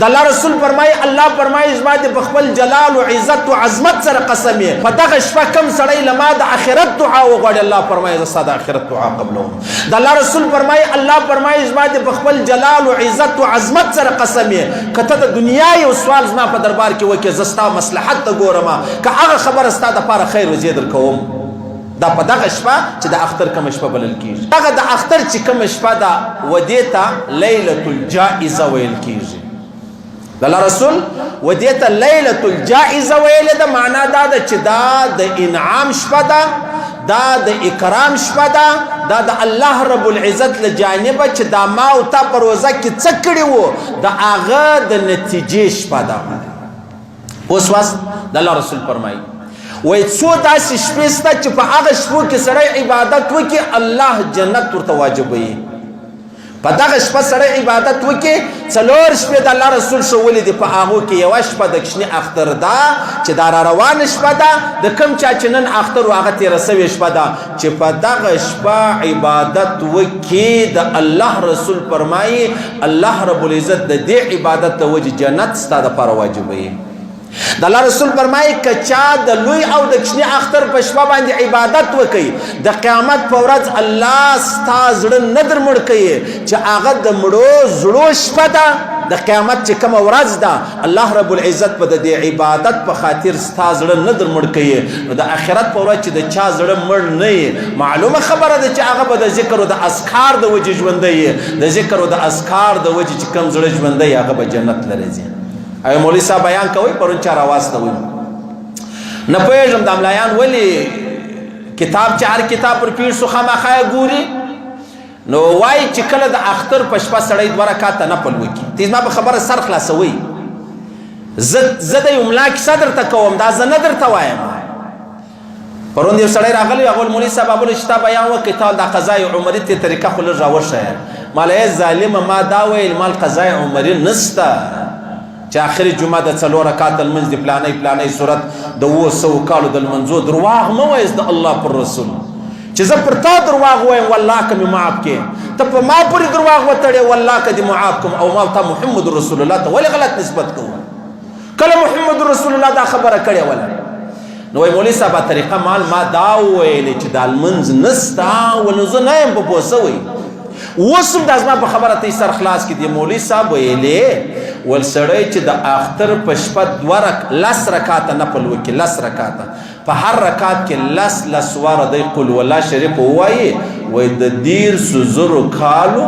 د الله رسول فرمایي، الله فرمایي، زما دې په خپل جلال او عزت او عظمت سره قسم یې، په دغه شپه کوم سړی له ما د آخرت دعا وغواړي، الله فرمایي زه ستا د آخرت دعا قبلوم. د الله رسول فرمایي، الله فرمایي، زما دې په خپل جلال او عزت او عظمت سره قسم یې، که ته د دنیا یو سوال زما په دربار کې وکړې، زه ستا مصلحت ته ګورم، که هغه خبره ستا دپاره خیر وي، زه یې درکوم. دا په دغه شپه چې د اختر کومه شپه بلل کیږي، دغه د اختر چې کومه شپه ده، و دې ته لیلة الجائزه ویل کیږي. د الله رسول و دې ته لیلة الجائزه ویلې ده. معنا دا ده چې دا د انعام شپه ده، دا د اکرام شپه ده، دا د الله رب العزت له جانبه چې دا ما او تا په روزه کې څه کړي وو، د هغه د نتیجې شپه ده. اوس واس د الله رسول فرمایي، وای څو داسې شپې سته چې په هغه شپو کې سړی عبادت وکړي، الله جنت ورته واجبوي. په دغه شپه سړی عبادت وکړي، څلور شپې د الله رسول ښوولې دي، په هغو کې یوه شپه د کوچني اختر ده چې دا را روانه شپه ده، د کوم چا چې نن اختر و هغه تېره سوې شپه ده، چې په دغه شپه عبادت وکړي، د الله رسول فرمایي الله رب العزت د دې عبادت د وجې جنت ستا دپاره واجبوي. د الله رسول فرمایي، که چا د لوی او د کوچني اختر په شپه باندې عبادت وکړي، د قیامت په ورځ الله ستا زړه نه در مړ کوي، چې هغه د مړو زړو شپه ده. د قیامت چې کومه ورځ ده، الله رب العزت په د دې عبادت په خاطر ستا زړه نه در مړ کوي. نو د آخرت په ورځ چې د چا زړه مړ نه وي، معلومه خبره ده چې هغه به د ذکر او د اذکار د وجې ژوندی وي. د ذکر او د اذکار د وجې چې کوم زړه ژوندی، هغه به جنت له راځي. او مولوي صاحب بیان کوي، پرون چا راواستوي، نه پوهېږم دا ملایان ولې کتاب چې هر کتاب پر پیر سو خامخا یې ګوري. نو وایي چې کله د اختر په شپه سړی دوه رکعته نفل وکړي، ته زما په خبره سر خلاصوئ، زه د یو ملا کیسه درته کوم، دا زه نه درته وایم. پرون یو سړی راغلی، هغه ول مولوي صاحب ابل چې تا بیان وکړ، تا دا قضای عمري ته طریقه خو لږ راوښیه. مال ای ظالمه، ما دا ویل، مال قضای عمري نسته چې آخري جمعه د څلور رکعاته لمونځ د پلانۍ پلانۍ صورت د 700 کالو د لمونځو. درواغ مه وایه د الله پر رسول، چې زه پر تا درواغ وایم، والله که مې معاف کړې. ته په ما پورې درواغ وتړې، والله که دې معاف کړم. او ما تا محمد رسول الله ته ولې غلط نسبت کوو؟ کله محمد رسول الله دا خبره کړې وله؟ نو وایي مولوي صاحب طریقه مال ما دا وویلې چې دا لمونځ نسته، ولې زه نه یم په پوه سوی. اوس هم دا زما په خبره ته سر خلاص کړي. دی مولوي صاحب ویلې ول سړی چې د اختر په شپه دوه رک لس رکعاته نفل وکړي، لس رکعاته، په هر رکعت کې لس لس واره دی قل والله شریف ووایي، وایي د 30,000 کالو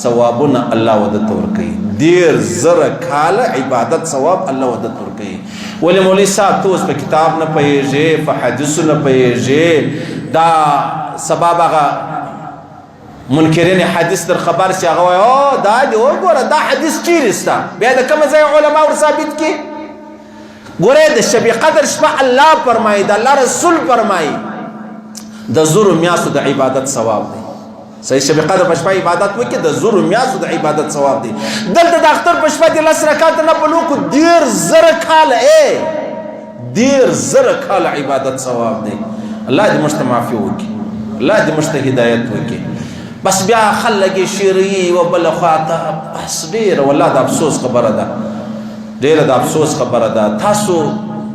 ثوابونه الله وده ته ورکوي. 30,000 کاله عبادت ثواب الله وده ته ورکوي. ولې مولوي صاحب ته اوس په کتاب نه پوهېږې، په حدیثو نه پوهېږې، دا سبب هغه منکرین حدیث در خبر شي، هغه وایي او دا دې وګوره، دا حدیث چیرې سته؟ بیا د کومه ځای علما ور ثابت کړي؟ ګوره د شب قدر شپه الله فرمایي، د الله رسول فرمایي، د زرو میاشتو د عبادت ثواب دی. صحیح شب قدر په شپه عبادت وکړي، د زرو میاشتو د عبادت ثواب دی. دلته د اختر په شپه دې لس رکعاته نفل وکړو، 30,000 کاله، ای 30,000 کاله عبادت ثواب دی. الله دې موږ ته معافي وکړي، الله دې موږ ته هدایت وکړي. بس بیا خلک یې شیروي یوه بله خواته، بس ډېره والله د افسوس خبره ده، ډېره د افسوس خبره ده. تاسو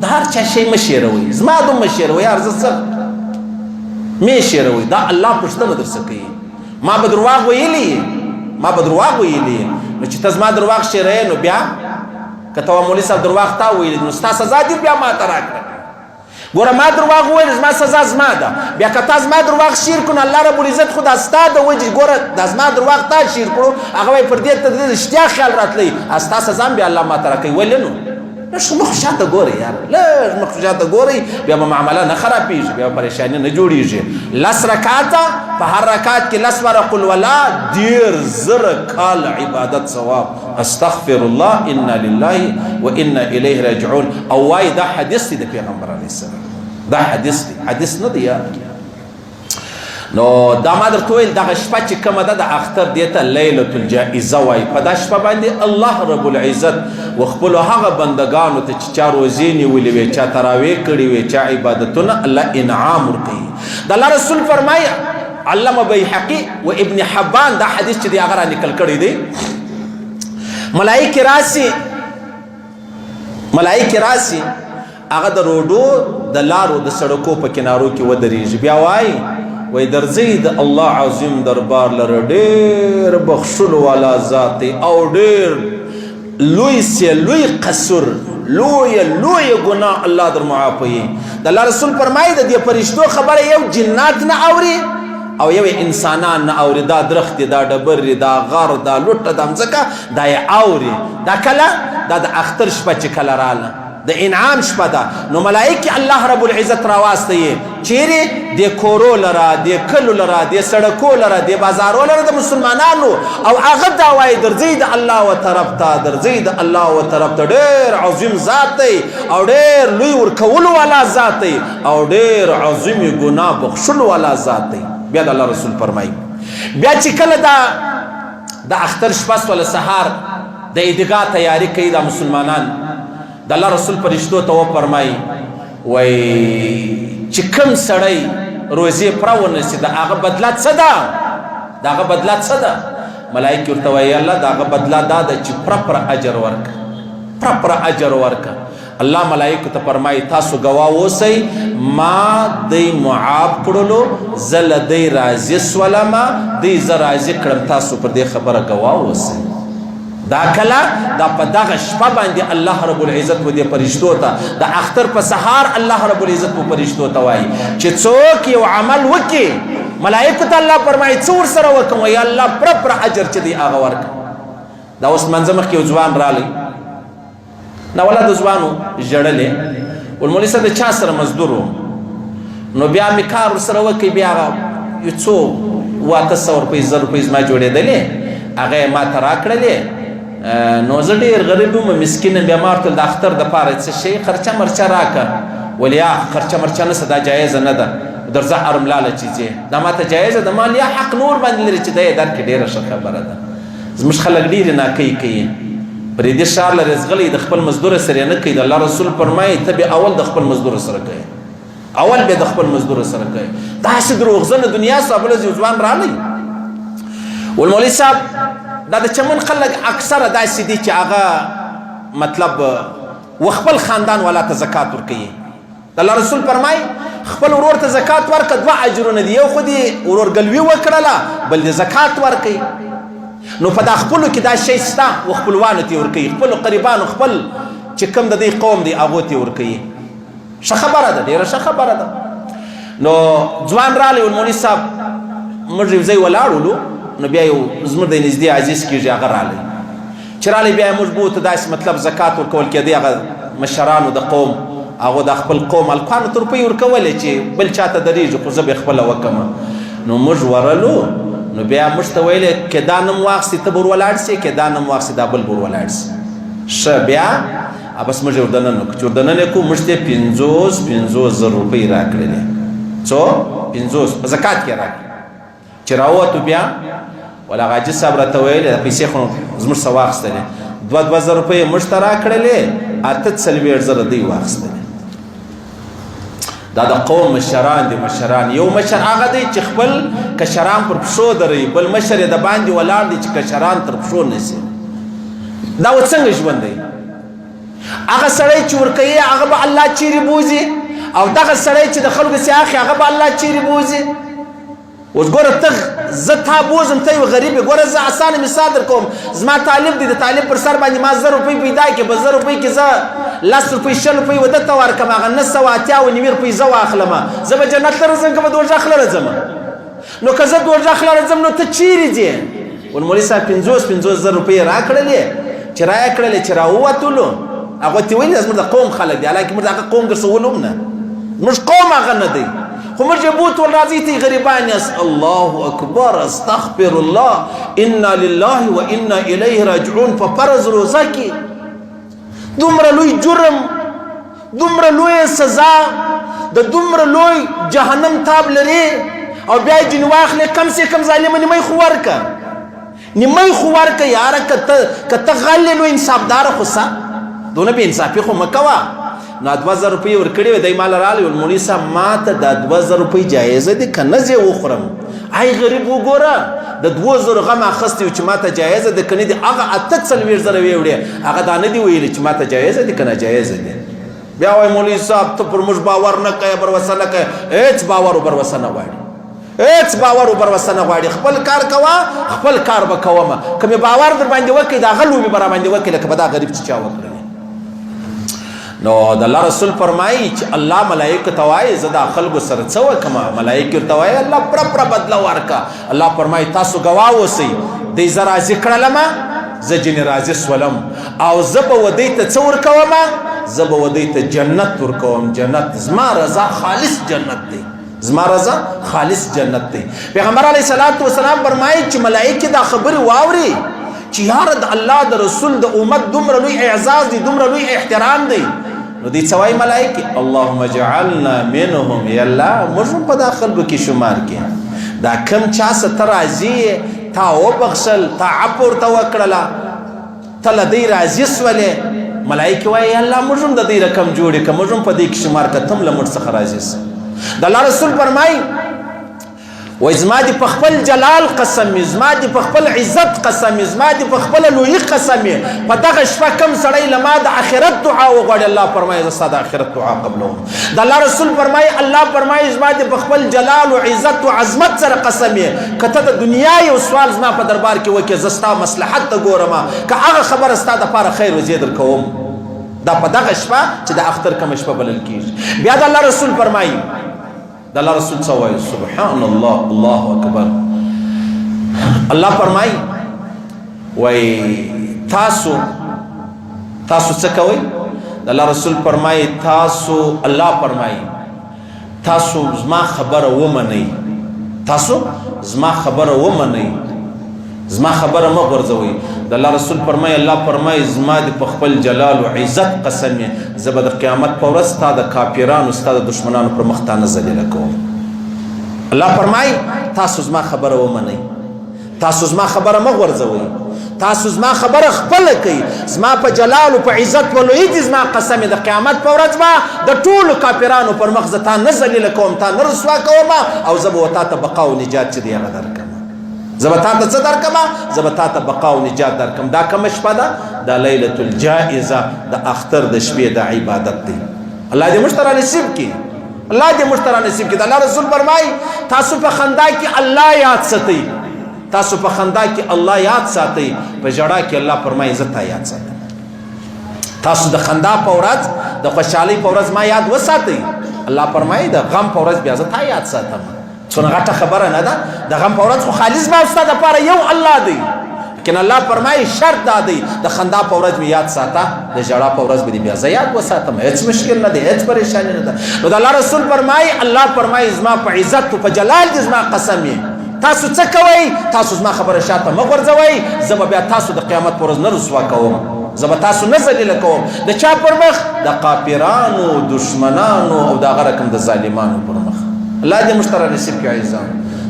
د هر چا شی مه شیروئ، زما دوم مه شیروئ یار، زه څه مې شیروئ؟ دا الله پوښتنه درڅه کوي. ما به درواغ ویلي، ما به درواغ ویلي، نو چې ته زما درواغ شیروې، نو بیا که ته مولوي صاحب درواغ تا ویلي، نو ستا سزا دې بیا ما ته راکړه. ګوره ما درواغ وویل، زما سزا زما ده. بیا که تا زما درواغ شیر کړو، نو الله رب العزت خو دا ستا د وجې، ګوره دا زما درواغ تا شیر کړو، هغه وایي پر دې ته د رښتیا خیال راتلی، ستا سزا هم بیا الله ما ته راکوي. ولې نو لږ مخ شاته ګورئ یار، لږ مخ شاته ګورئ، بیا به معامله نه خرابېږي، بیا به پریشاني نه جوړېږي. لس رکعاته، په هر رکعت کې لس واره قل ولا، 30,000 کاله عبادت ثواب. استغفر الله، انا لله وانا الیه راجعون. او وای دا حدیث دی د پیغمبر علیه السلام، دا حدیث دی، حدیث نه دی. نو دا ما درته ویل، دغه شپه چې کومه ده د اختر، دې ته لیلة الجائزه وایي. په دا شپه باندې الله رب العزت و خپلو هغه بندګانو ته چې چا روزې نیولې وې، چا تراویح کړې وې، چا عبادتونه، الله انعام ورکوي. د الله رسول فرمایي، علامه بیهقي و ابن حبان دا حدیث چې دی هغه را نقل کړی دی، ملایکې راسي ملائکه راسي، هغه د روډو د لارو د سړکو په کنارو کې ودرېږي، بیا وایي وای درځي د الله عظیم دربار لره، ډېر بخښلو والا ذات دی او ډېر لوی سی لوی قصر، لوی لوی ګناه الله در معافوي. د الله رسول فرمایي د دې فرشتو خبره یو جنات نه اوري او یو انسانان نه اوري. دا درخت، دا ډبرې، دا غر، دا لوټه، دا مځکه، دا یې اوري. دا کله؟ دا د اختر شپه چې کله راله، د انعام شپه ده، نو ملائکه الله رب العزت راواسته یې چیرې؟ د کورو لره، د کلو لره، د سړکو لره، د بازارو لره د مسلمانانو، او هغه دا وایي درځئ د الله و طرف ته، درځئ د الله و طرف ته، ډېر عظیم ذات دی او ډېر لوی ورکولو والا ذات دی او ډېر عظیم ګناه بخښلو والا ذات دی. بیا د الله رسول فرمایي بیا چې کله دا د اختر شپه سوله، سهار د عیدګاه تیاری کوي دا مسلمانان، د الله رسول فرشتو ته وفرمایي وای چې کوم سړی روزې پوره ونیسي د هغه بدله څه ده؟ د هغه بدله څه ده؟ ملایکې ورته وایي الله د هغه بدله دا ده چې پوره پوره اجر ورکړه، پوره پوره اجر ورکړه. الله ملائکو ته فرمایي تاسو ګواه اوسئ، ما دی معاف کړلو، زه له دی راضي سولم، دی زه راضي کړم، تاسو پر دې خبره ګواه اوسئ. دا کله؟ دا په دغه شپه باندې الله رب العزت و دې فرشتو ته د اختر په سهار الله رب العزت و فرشتو ته وایي چې څوک یو عمل وکړي، ملائکو ته الله فرمایي څه ورسره وکړم؟ وایي الله پوره پوره اجر چې دی هغه ورکړه. دا اوس منځه مخکې یو ځوان راغلی، نه ولا د ځوانو ژړلې ول مولوي صاحب د چا سره مزدور وم، نو بیا مې کار ورسره وکړ، بیا هغه یو څو 800 روپۍ 1000 روپۍ زما جوړېدلې، هغه یې ما ته راکړلې. نو زه ډېر غریب وم، مسکین یم، بیا ما ورته د اختر دپاره څه شی خرچه مرچه راکړه. ولې یا خرچه مرچه نشته، دا جایزه نه ده، درځه ارملاله چې ځې، دا ما ته جایزه ده، مال یا حق نور باندې لري چې دی یې درکړي. ډېره ښه خبره ده. زموږ خلک ډېرې ناکۍ کوي، پرېدي ښار له رزغلی د خپل مزدور سره نه کوي. د الله رسول فرمایي ته به اول د خپل مزدور سره کوي، اول به د خپل مزدور سره کوي. داسې دروغزنه دنیا صاحب له یو ځوان راغی ول مولوي صاحب دا د چمن خلک اکثره داسې دي چې هغه مطلب و خپل خاندان والا ته زکات ورکوي. د الله رسول فرمای خپل ورور ته زکات ورکړه، دوه اجرونه دي، یو خو دې ورورګلوي وکړله، بل دې زکات ورکړي. نو په دا خپلو کې دا شی سته، و خپلوانو ته یې ورکوي، خپلو قریبانو، خپل چې کوم د دې قوم دی هغو ته یې ورکوي. ښه خبره ده، ډېره ښه خبره ده. نو ځوان راغلی ول مولوي صاحب موږ یو ځای ولاړ ولو، نو بیا یو زموږ د نږدې عزیز کېږي هغه راغلی، چې راغلی بیا موږ بوته داسې مطلب زکات ورکول کېدی، هغه مشرانو د قوم هغو د خپل قوم هلکانو ته روپۍ ورکولې چې بل چا ته درېږي خو زه به یې خپله وکړم. نو موږ ورلو، نو بیا موږ ته ویلې که دا نوم واخیستې ته به ور ولاړ سې، که دا نوم واخیستې دا بل به ور ولاړ سي. ښه بیا بس موږ یې وردننه کړو، چې وردننه کړو موږ ته یې 50-50 زره روپۍ راکړلې، څو 50 په زکات کې راکړې. چې راووتو بیا ولا هغه حاجي صاحب راته ویلې دا پیسې خو زموږ څخه واخیستلې، 2-2 زره روپۍ یې موږ ته راکړلې، 48 زره دوی واخیستلې. دا د قوم مشران دي، مشران. یو مشر هغه دی چې خپل کشران پر پښو دروي، بل مشر یې د باندې ولاړ دی چې کشران تر پښو نه شي. دا و څنګه ژوند دی؟ هغه سړی چې ورکوي هغه به الله چیرې بوځي، او دغه سړی چې د خلکو سي اخلي هغه به الله چیرې بوځي؟ اوس ګوره ته زه تا بوزم، ته یو غریب یې. ګوره زه اسانه مثال در کوم، زما طالب دی، د طالب پر سر باندې ما 1000 روپۍ پیدا کړې، په 1000 روپۍ کې زه 10 روپۍ 20 روپۍ وده ته ورکړم، هغه 998 روپۍ زه واخلم، زه به جنت ته راځم که به دوزخ له راځم؟ نو که زه دوزخ له راځم نو ته چیرې ځې؟ ول مولوي صاحب 50-50 زره روپۍ یې راکړلې، چې را یې کړلې چې راووتلو هغه ته ویل زموږ د قوم خلک دي، حالانکه موږ د هغه قوم درسه ولوم نه، موږ قوم هغه نه دی، خو موږ یې بوت ول راځئ ته غریبان یاست. الله اکبر، استغفر الله، انا لله و انا الیه راجعون. په فرض روزه کې دومره لوی جرم، دومره لوی سزا، د دومره لوی جهنم تاب لري، او بیا یې ځینې واخلې، کم سه کم ظالمه نیمه خو ورکه، نیمه خو ورکه یاره. که ته غل یې نو انصافداره خو سه، دونه بې انصافي خو مه کوه. نو 2000 روپۍ ورکړې وې، دی ماله راغلی، ویل مولوي صاحب ما ته دا 2000 روپۍ جایزه دي که نه زه یې وخورم؟ آی غریب وګوره، د 2000 غم اخیستی چې ماته جایزه ده که نه دي، هغه 48,000 ویې وړې، هغه دا نه دي ویلي چې ماته جایزه دي که ناجایزه دي. بیا وایي مولوي صاحب ته پر موږ باور نه کوې، بروسه نه کوې. هېڅ باور و بروسه نه غواړي، هېڅ باور و بروسه نه غواړي. خپل کار کوه، خپل کار به کومه، که مې باور در باندې وکړي د هغه لوبې به را باندې وکړي لکه به دا غریب چې چا وکړلې. نو د الله رسول فرمایي چې الله ملایکو ته وایي زه دا خلکو سره څه وکړم؟ ملایکې ورته وایي الله پوره پوره بدله ورکړه. الله فرمایي تاسو ګواه اوسئ، دی زه راضي کړلم، زه جنې راضي سولم، او زه به ودی ته څه ورکوم؟ زه به ودی ته جنت ورکوم. جنت زما رضا خالص جنت دی، زما رضا خالص جنت دی. پیغمبر علیه الصلاة والسلام فرمایي چې ملایکې دا خبرې واوري چې یاره د الله د رسول د امت دومره لوی اعزاز دی، دومره لوی احترام دی، نو دوی څه وایي ملایکې؟ اللهم اجعلنا منهم، یا الله موږ هم په دا خلکو کې شمار کړي. دا کم چا څه ته راضي یې، تا وبخښل، تا عفو ورته وکړله، ته له دی راضي سولې، ملایکې وایي یا الله موږ هم د دی رقم جوړې که، موږ هم په دې کې شمار که، ته هم له موږ څخه راضي سه. د الله رسول فرمایي وای زما دې په خپل جلال قسم وي، زما دې په خپل عزت قسم وي، زما دې په خپله لویي قسم وي، په دغه شپه کم سړی له ما د آخرت دعا وغواړي، الله فرمایي زه ستا د آخرت دعا قبلوم. د الله رسول فرمایي الله فرمایي زما دې په خپل جلال و عزت و عظمت سره قسم وي، که ته د دنیا یو سوال زما په دربار کې وکړې، زه ستا مصلحت ته ګورم، که هغه خبره ستا دپاره خیر و زه یې درکوم. دا په دغه شپه چې د اختر کومه شپه بلل کیږي. بیا د الله رسول فرمایي، د الله رسول څه وایي؟ سبحان الله، الله اکبر. الله فرمایي وای تاسو تاسو څه کوئ؟ د الله رسول فرمایي تاسو، الله فرمایي تاسو زما خبره ومنئ، تاسو زما خبره ومنئ، زما خبره مه غورځوئ. د الله رسول فرمایي الله فرمایي زما دې په خپل جلال او عزت قسم یې، زه به د قیامت په ورځ ستا د کافرانو، ستا د دښمنانو پر مخ تا نه ذلیله کوم. الله فرمایي تاسو زما خبره ومنئ، تاسو زما خبره مه غورځوئ، تاسو زما خبره خپله کړئ، زما په جلال او په عزت و لویي دې زما قسم د قیامت په ورځ به د ټولو کافرانو پر مخ زه تا نه ذلیله کوم، تا نه رسوا کوم، او زه به تا ته بقا او نجات چې دی هغه درکړم. زه به تا ته څه درکړم؟ زه به تا ته بقا او نجات درکړم. دا کومه شپه ده؟ دا لیلة الجائزه، د اختر د شپې د عبادت دی. الله دې موږ ته را نصیب کړي، الله دې موږ ته را نصیب کړي. د الله رسول فرمایي تاسو په خندا کې الله یاد ساتئ، تاسو په خندا کې الله یاد ساتئ، په ژړا کې الله فرمایي زه تا یاد ساتم. تاسو د خندا په ورځ، د خوشحالۍ په ورځ ما یاد وساتئ، الله فرمایي د غم په ورځ بیا زه تا یاد ساتم. څونه غټه خبره نه ده؟ د غم په ورځ خو خالص ما ستا دپاره یو الله دی، لیکن الله فرمایي شرط دا دی د خندا په ورځ مې یاد ساته، د ژړا په ورځ به دې بیا زه یاد وساتم. هېڅ مشکل نه دی، هېڅ پریشاني نه ده. نو د الله رسول فرمایي الله فرمایي زما په عزت او په جلال دې زما قسم یې، تاسو څه کوئ؟ تاسو زما خبره شاته مه غورځوئ، زه به بیا تاسو د قیامت په ورځ نه رسوا کوم، زه به تاسو نه ذلیله کوم. د چا پر مخ؟ د کافرانو، دښمنانو او د هغه رقم د ظالمانو پر مخ. الله دې موږ ته را نصیب کړي. عزیزان،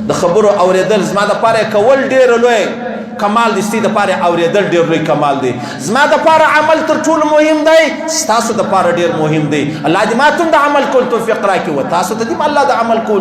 د خبرو اورېدل زما دپاره کول ډېر لوی کمال دی، ستاسو دپاره اورېدل ډېر لوی کمال دی. زما دپاره عمل تر ټولو مهم دی، ستاسو دپاره ډېر مهم دی. الله دې ما ته هم د عمل کول توفیق راکړي، و تاسو ته دې الله د عمل کول